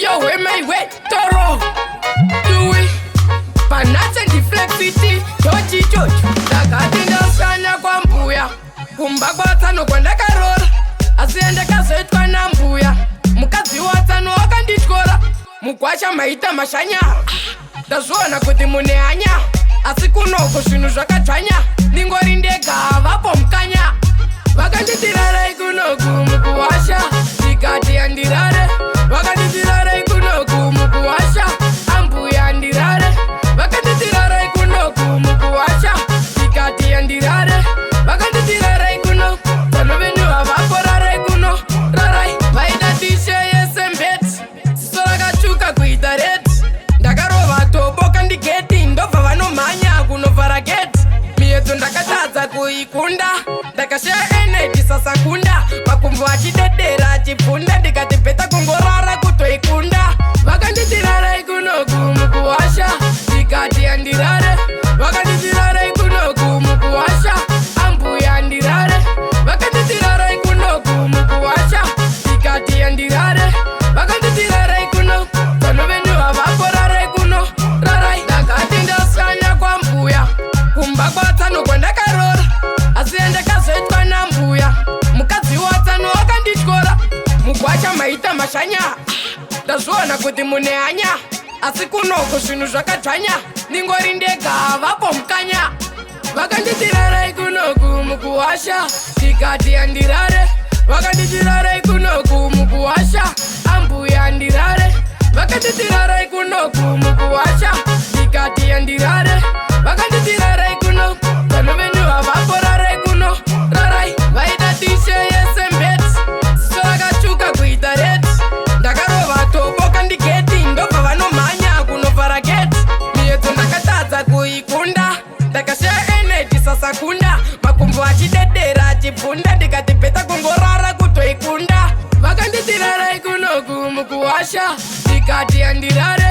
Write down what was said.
Yowe maiwe toro tuwi panatse ndiflexiti chochichocho. Ndakati ndasanya kwambuya kumba kwatsano kwandakarora, asi yandakazoitwa nambuya mukadzi watsano wakandityora. Mugwasha maita mashanya, ndazviona kuti mune hanya, asi kunoko zvinhu zvakadzvanya. Ndingori ndega, vapo mukanya. Vakanditirarai kunoku mukuwasha, ndikati handirare. Vakanditirarai kunoku mukuwasha, ambuya handirare. Vakanditirarai kunoku mukuwasha, ndikati handirare. Vakanditirarai kuno, tsano venyu havapo, rarai kuno, rarai. Vaida tishe yese mbeti, ziso rakatsvuka kuita red. Ndakarova tobo kandigeti, ndobva vanomhanya kunovhara geti. Miedzo ndakatadza kuikunda, ndakashaya energy sasakunda. Makumbo achidedera achibvunda, ndikati better kungorara kutoikunda. Vakanditirarai kunoku mukuwasha, ndikati handirare. Vakanditirarai kunoku mukuwasha, ambuya handirare. Vakanditirarai kunoku mukuwasha, ndikati handirare. Vakanditirarai kuno, tsano venyu havapo, rarai kuno, rarai. Ndakati ndasanya kwambuya kumba kwatsano kwandakarora, asi yandakazoitwa nambuya mukadzi watsano wakandityora. Mugwasha maita mashanya, ndazviona kuti mune hanya, asi kunoko zvinhu zvakadzvanya. Ndingori ndega, vapo mukanya. Vakanditirarai kunoku mukuwasha, ndikati handirare. Vakanditirarai kunoku mukuwasha, ambuya handirare. Vakanditirarai kunoku mukuwasha, ndikati handirare. Vakanditirarai kuno, tsano venyu havapo, rarai kuno, rarai. Vaida tishe yese mbeti, ziso rakatsvuka kuita red. Ndakarova tobo kandigeti, ndobva vanomhanya kunovhara geti. Miedzo ndakatadza kuikunda, ndakashaya energy sasakunda. Makumbo achidedera achibvunda, ndikati better kungorara kutoikunda. Vakanditirarai kunoku mukuwasha, ndikati handirare.